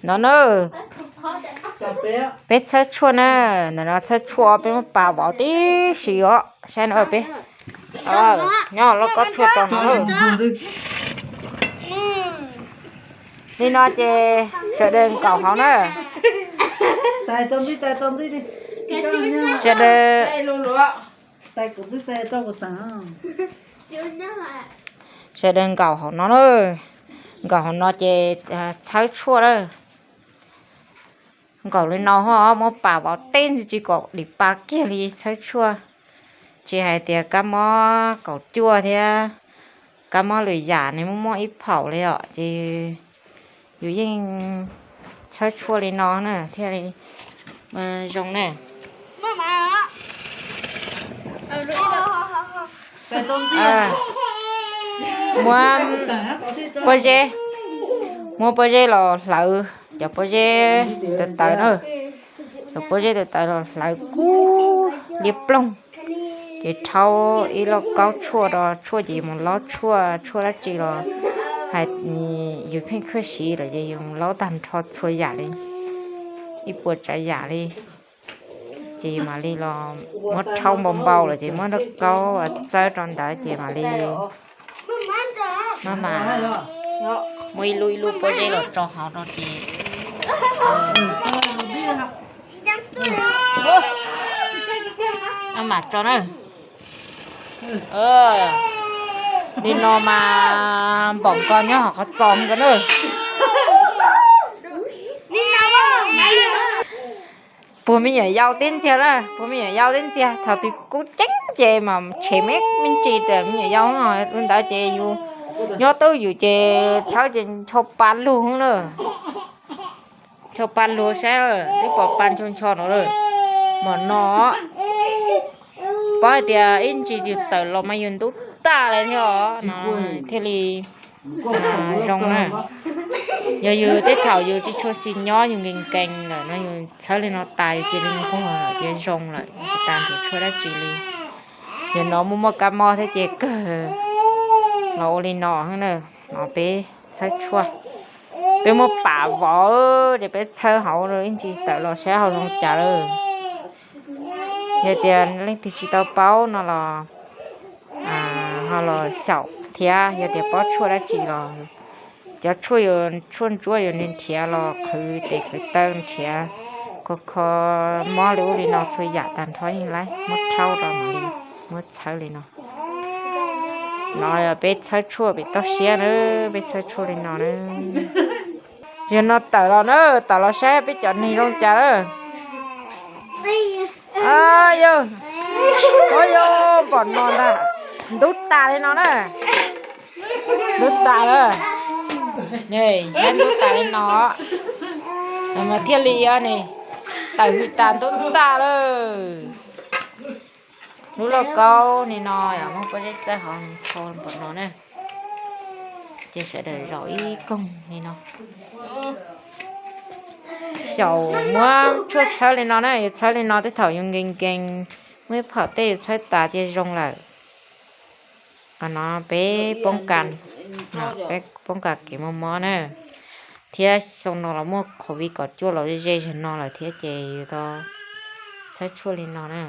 No na, peb txhawb tshuaj na, ntawm no txhawb tshuaj peb muab pas vov tib si os, saib no peb nyob lauj kaub tshuaj rau no na. Li no ces sawv daws nkaum hauv na. Sawv daws, sawv daws nkaum hauv no na. Nkaum hauv no ces txhawb tshuaj lawm. Nkaum li no ho muab pas vov teb ntsis kom dim pa kiag li txhawb tshuaj. Tsis hais tias kab mob kaum cuaj thiab kab mob lwm yam nws muaj muaj ib phaum li os, ces yus yeej txhawb tshuaj li no na thiaj li zoo na. Muab pob zeb, muab pob zeb los hlawv, cov pob zeb tawv tawv na, cov pob zeb tawv tawv los hlawv kub liab ploog, ces rhaub ib lauj kaub tshuaj rau, tshuaj ces mus laub tshuaj, tshuaj dab tsi los hais yus pheej khawb siv lawm ces yus mus laub tag nrho txhua yam li, ib puas tsav yam li. Ces yus mam li los muab rhaub npau npau lawm ces muab lauj kaub txawb rau ntawd ces mam li, maj mam muab ib lub ib lub pob zeb los tso hauv no ces maj mam tso na. Li no mas npaum nkaus nyob hauv qhov txos nkaus na. Puag me nyuam yaus tib ntxiag na, puag me nyuam yaus tib ntxiag, thaum twg kub ceeb ces mas tshem me me ntsis rau me nyuam yaus no, li ntawd ces yus nyob twj ywm ces txhawb ces ncho pa lug na. Ncho pa lug saib, twb pom pa ncho ncho no lawm. Mas no paub hais tias ib ntsis yus tawm los mas yus ntub tag li thiab os, no thiaj li zoo na. Yog yus tej thaum yus tsis tshua xis nyob yus nkees nkees lawm no yus txhawb li no tas yus cia li nquag lawm ces zoo lawm, tsis tas nrhiav tshuaj dab tsi li. Yog no muaj muaj kab mob thiab ces kawg los ua li no na. No peb txhawb tshuaj, peb muab pas vov ces peb txhawb hauv ib ntsis tawm los saib ho zoo cas lawm. Yog tias leej twg tsis tau paub no los ho los xyaum thiab, yog tias paub tshuaj dab tsi los cov tshuaj, tshuaj ntsuab yus nrhiav los qhwv tes qhwv taw nrhiav, kho kho mob li ub li no txhua yam tag nrho yeej laib muab rhaub rau mam li muab txhawb li no. No yog peb txhawb tshuaj pem toj siab na, peb txhawb tshuaj li no na. Yog no tawm los na, tawm los saib peb cov neeg zoo cas lawm. Yog, o yog, pom no ntag, ntub tas li no na. Ntub tas lawm, ntub tas li no, mas thiaj li ne, tawm hws tas ntub tas lawm. Lub lauj kaub li no yog muab pob zeb txawb hauv ncho npaum no na, ces sawv daws zaum ib koog li no. Xyaum muab tshuaj txhawb li no na, yus txhawb li no tej thaum yus nkees nkees, muaj ib phaum tej yus txhawb tas ces zoo lawm. Qhov no peb poob kas, peb poob kas kev muaj mob na, thiab xyoo no los muaj covid kaum cuaj los ze ze zaum no lawm thiab ces yus tau txhawb tshuaj li no na.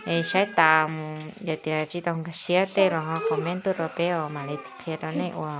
Es saib tas mus yog tias tsis tau nkag siab tej los ho comment tuaj rau peb os mam li qhia rau nej ua.